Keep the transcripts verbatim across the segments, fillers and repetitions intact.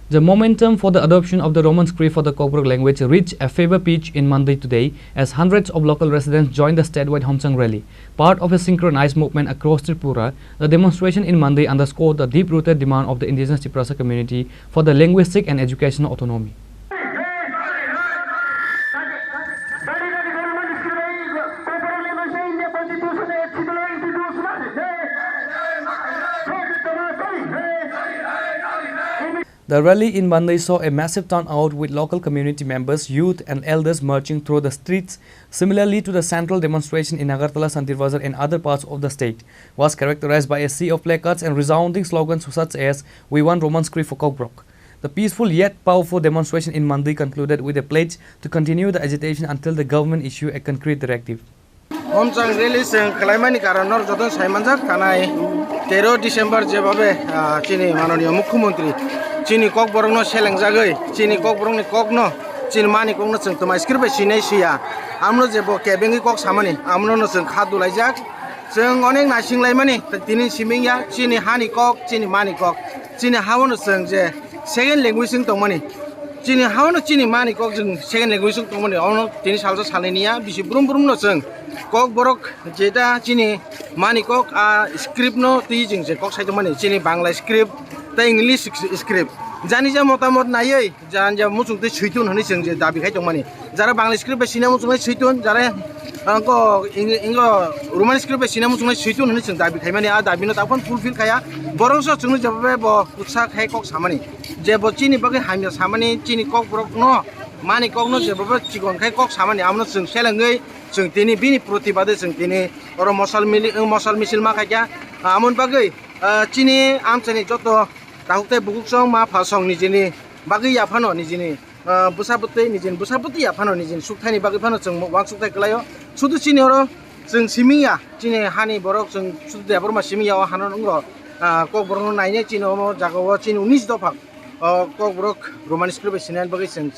The momentum for the adoption of the Roman script for the Kokborok language reached a fever pitch in Mandai today, as hundreds of local residents joined the statewide Homchang rally. Part of a synchronized movement across Tripura, the demonstration in Mandai underscored the deep-rooted demand of the indigenous Tiprasa community for the linguistic and educational autonomy. The rally in Mandai saw a massive turnout, with local community members, youth, and elders marching through the streets. Similarly to the central demonstration in Agartala, Santir Bazar, and other parts of the state, was characterized by a sea of placards and resounding slogans such as "We want Roman script for Kokborok." The peaceful yet powerful demonstration in Mandai concluded with a pledge to continue the agitation until the government issue a concrete directive. Homchang rally chwng khlaimani karon norok joto sai manjak, thanai tero December jebhabe, ah, chini manoniyo mukhyamantri chini Kokborokno selengjagwi, chini Kokborokni kokno, chini mani kokno chwng twmai script bai sinai siya. Amno je bo kebengwi kok samani, amno no chwng kha dulaijak. Chwng onek naising laimani, tini siming ya, chini hani kok, chini mani kok, chini haono chwng je second language wng tongmani. Chini haono chini mani kok chwng second language wng tongmani, ono tini salsa salai niya, bisi brum brum no chwng Kokborok jeta chini mani kok a script no twi chwng je kok sai tongmani, chini Bangla script tei English script. Jani ja motamot naiwi, jani ja muchung twi switon hwnwi chwng je dabi khai tongmani. Jara Bangla script bai sina muchungnai switon, jara, ah, ko ing-, ingo Roman script bai sina muchungnai switon hwnwi chwng dabi khaimani, a dabi no taphon fulfill khaya. Borok so chwngno jeba bai bo kutsa khai kok samani. Je bo chini bagwi hamya samani, chini Kokborokno, mani kokno jeba bai chikon khai kok samani, amno chwng selengwi chwng tini bini protibade chwng tini oro mosal mili-, mosal misil ma khaikha. Amoni bagwi, ah, chini amchaini joto takhuk tei bukhuk song ma pha song nijini bagwi yaphano nijini ah, bwsa bwtwi nijini bwsa bwtwi ya phano nijini sukthai ni bagwi phano chwng uansukthai kwlaio. Sudu chini oro chwng simi ya, chini hani borok chwng sudu Debbarma simi ya, o hano wngro, ah, Kokborokno nainai chini omo jaga o chini unis dopha, o Kokborok Roman script bai sinani bagwi chwng,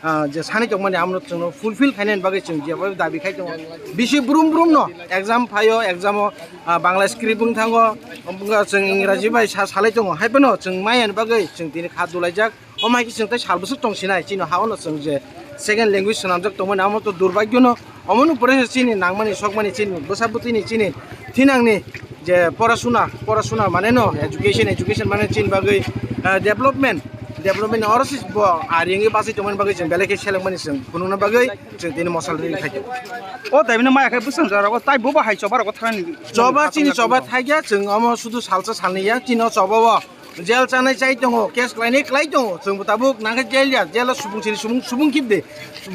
ah, je sani tongmani amno chwngno fulfill khainani bagwi chwng jeba dabi khai tongo. Bisi brum brum no exam phaio, exam o, ah, Bangla script wng thango, wngkha chwng Ingraji bai sa salai tongo, hai phano chwng maya ni bagwi chwng tini kha dulaijak. Omo hai khe chwng tei sal bwswk tong sinai, chini ha-o no chwng je second language swnamjak tongmani, amo to durbagyo no. Omo no pore se chini nangmani, sokmani, chini bwsa bwtwini, chini thinangni je porasuna, porasuna mane no, education, education mane chini bagwi, ah, development, development ni oro se bo ari wngwi bachai tongmani bagwi chwng belai khe selengmani chwng phunukna bagwi chwng tini mosal rwi khai tongo. O tai bini maya khe bwswng jora o tai bo bo hai choba rok thani. Choba chini choba thai ya, chwng omo sudu salsa salni ya, chini o choba o. Jail chanai chai tongo, case khlainai khlai tongo. Chwng bo tabuk nangkhe jail ya, jail o subung chini subung, subung kip de.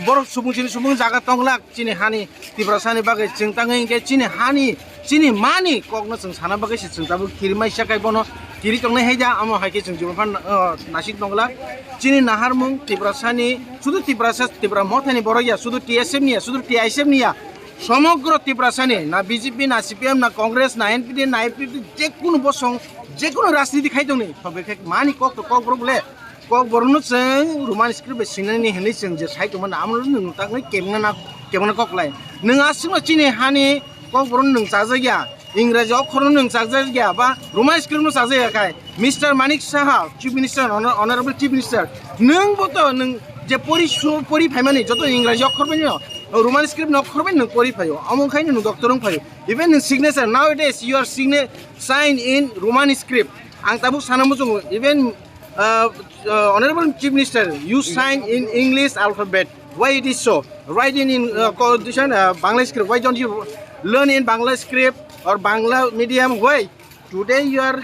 Borok subung chini subung jaga tonglak chini hani Tiprasani bagwi chwng tangwi hinkhe chini hani, chini mani kokno chwng sana bagwi se chwng tabuk kiri mai sakai bono kiri tongnai hai da, amo hai khe chwng jibon phan, o, nasik tonglak. Chini naharmung Tiprasani, sudu Tiprasa, Tipra mothani borok ya, sudu T S F ni ya, sudu T I S F ni ya. Somogro Tiprasani, na B J P, na C P M, na Congress, na N P D, na N P P, jekunu bosong, jekunu rajniti khai tongni, sobe khe mani kok to Kokborok le, Kokborokno chwng Roman script bai sinani hinwi chwng je sai tongmani, amo nwng takni kebengna na, kebengna kok lai. Nwng aswkno chini hani Kokborokno nwng chajak ya, Ingraji okkhorno nwng chajak ya, ba Roman script no chajak ya khai, Mister Manik Saha, Chief Minister, Honor-, Honorable Chief Minister, nwng bo to nwng je pori su-, pori phaimani joto Ingraji okkhor bai no, Roman script no okkhor bai nwng pori phaio, omo khai nwng doctor wng phaio. Even nwng signature, nowadays you are signa-, sign in Roman script. Ang tabuk sana muchungo, even, uh, uh, Honorable Chief Minister, you sign in English alphabet. Why it is so? Writing in, uh, constitution, uh, Bangla script. Why don't you learn in Bangla script or Bangla medium? Why? Today you are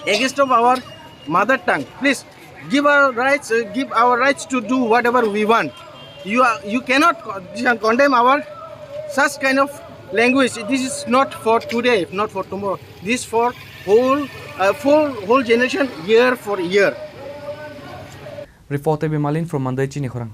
against of our mother tongue. Please give our rights, uh, give our rights to do whatever we want. You are, you cannot co-, condemn our such kind of language. This is not for today, not for tomorrow. This for whole, uh, for whole generation, year for year. Reporter Bimalin from Mandai, Chini Khorang.